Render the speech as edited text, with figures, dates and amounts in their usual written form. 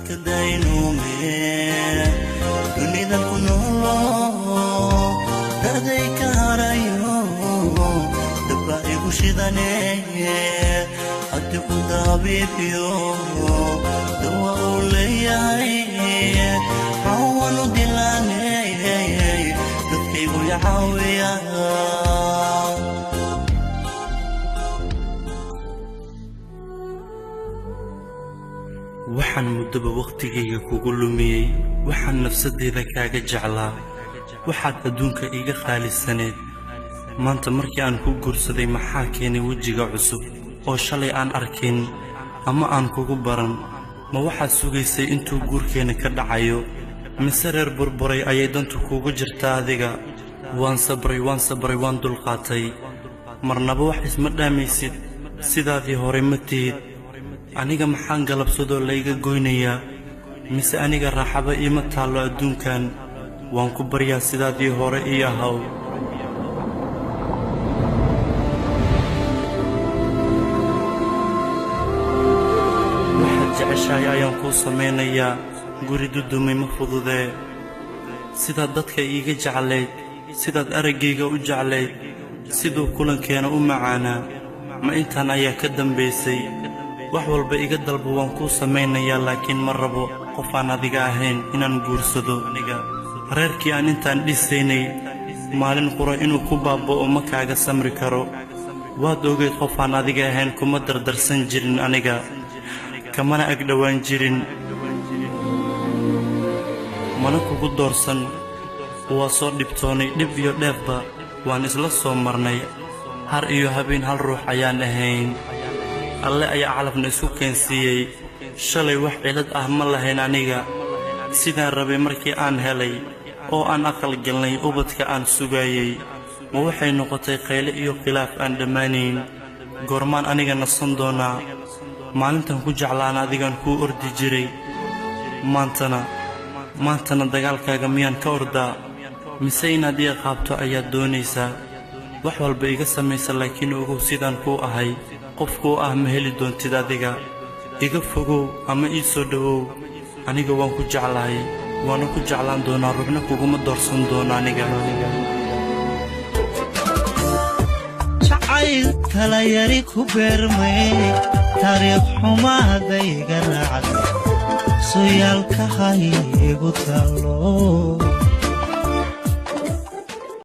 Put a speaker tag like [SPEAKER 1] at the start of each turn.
[SPEAKER 1] Ka daynuume dunidan ku noolo, daday ka harayo, dabba igu shidane. Haddii ku daabiibiyo dawa uu leeyahay, xawanu dilaane dadkaygu yacaawiya.
[SPEAKER 2] Waxaan muddaba wakhtigayga kugu lumiyey, waxaan nafsadeyda kaaga jeclaa, waxaad adduunka iiga qaalisaneed. Maanta markii aan ku guursaday, maxaa keenay wejiga cusub oo shalay aan arkin ama aan kugu baran? Ma waxaad sugaysay intuu guurkeenna ka dhacayo, mise reer burburay ayay dantu kuugu jirtaa adiga? Waan sabray, waan sabray, waan dulqaatay. Marnaba wax isma dhaamaysid, sidaadii hore ma tihid. Aniga maxaan galabsadoo layga goynayaa? Mise aniga raaxaba iima taallo adduunkan? Waan ku baryaa, sidaadii hore ii ahaw. Waxaad jeceshahay ayaan kuu samaynayaa, guri dudumay ma fududee. Sidaad dadka iiga jeclayd, sidaad araggayga u jeclayd, siduu kulankeena u macaanaa, ma intaan ayaa ka dambaysay? Wax walba iga dalbo, waan kuu samaynayaa, laakiin ma rabo qof aan adiga ahayn inaan guursado. Reerkii aan intaan dhisaynay maalin qura inuu ku baaba'o ma kaaga samri karo. Waad ogeyd qof aan adiga ahayn kuma dardarsan jirin aniga, kamana agdhowaan jirin, mana kugu doorsan. Waa soo dhibtoonay, dhib iyo dheefba waan isla soo marnay. Har iyo habeen hal ruux ayaan ahayn. Alle ayaa calafna isku keensiiyey. Shalay wax cilad ah ma lahayn aniga. Sidaan rabay markii aan helay oo aan aqal galnay, ubadka aan sugaayey, ma waxay noqotay qayle iyo khilaaf aan dhammaanayn? Goormaan aniga nasan doonaa? Maalintan ku jeclaan adigaan kuu ordi jiray, maantana dagaalkaaga miyaan ka ordaa? Mise inaad ii qaabto ayaad doonaysaa? Wax walba iga samaysa, laakiin ogow, sidaan kuu ahay qofkuu ah ma heli doontid adiga. Iga fogow ama ii soo dhowow, aniga waan ku jeclahay, waana ku jeclaan doonaa, ruuxna kuguma doorsan doono aniga.
[SPEAKER 1] Jacayl talayari ku beermay, taariikh xumaadayga raacday, sooyaalkahay igu taallo.